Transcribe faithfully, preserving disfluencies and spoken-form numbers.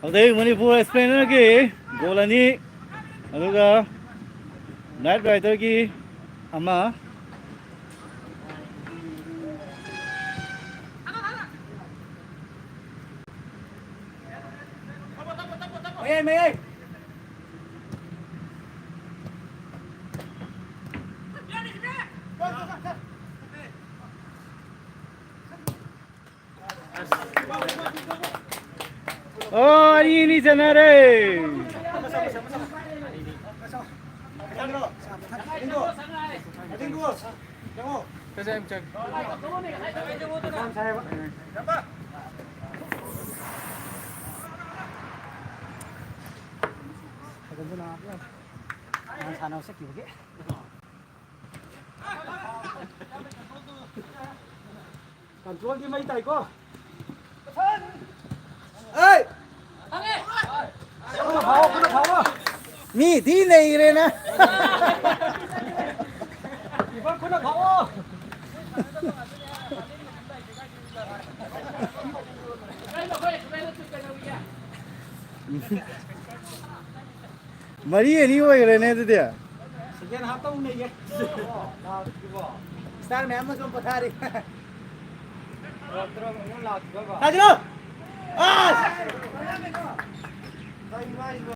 ꯑꯗꯩ ꯃꯅꯤꯄꯨꯔ ꯁ꯭ꯄꯦꯟꯅꯔꯒꯤ ꯒꯣꯜ ꯑꯅꯤ, ꯑꯗꯨꯒ ꯅꯥꯏꯠ ꯔꯥꯏꯗꯔꯒꯤ ꯑꯃ꯫ ꯃꯌꯥꯏ, ꯃꯌꯥꯏ꯫ ꯑꯣ, ꯑꯅꯤ ꯑꯅꯤ ꯆꯟꯅꯔꯦ꯫ ꯁꯥꯟꯅꯕ ꯆꯠꯈꯤꯕꯒꯤ꯫ ꯀꯟꯇ꯭ꯔꯣꯜꯗꯤ ꯃꯩ ꯇꯥꯏꯀꯣ꯫ ꯑꯩ! ꯈꯨꯠꯅ ꯐꯥꯎꯑꯣ, ꯈꯨꯠꯅ ꯐꯥꯎꯑꯣ꯫ ꯃꯤ ꯊꯤ ꯅꯩꯈ꯭ꯔꯦꯅ꯫ ꯀꯤꯄꯔ ꯈꯨꯠꯅ ꯐꯥꯎꯑꯣ꯫ ꯃꯔꯤ ꯑꯅꯤ ꯑꯣꯏꯈ꯭ꯔꯦꯅꯦ ꯑꯗꯨꯗꯤ꯫ ꯁꯦꯀꯦꯟ ꯍꯥꯞꯇ ꯑꯃꯨꯛ ꯅꯩꯒꯦ꯫ ꯁ꯭ꯇꯥꯔ ꯃꯌꯥꯝ ꯑꯃꯁꯨ ꯑꯃꯨꯛ ꯄꯣꯊꯥꯔꯤ꯫ ꯊꯥꯖꯤꯜꯂꯣ! ꯑꯁ!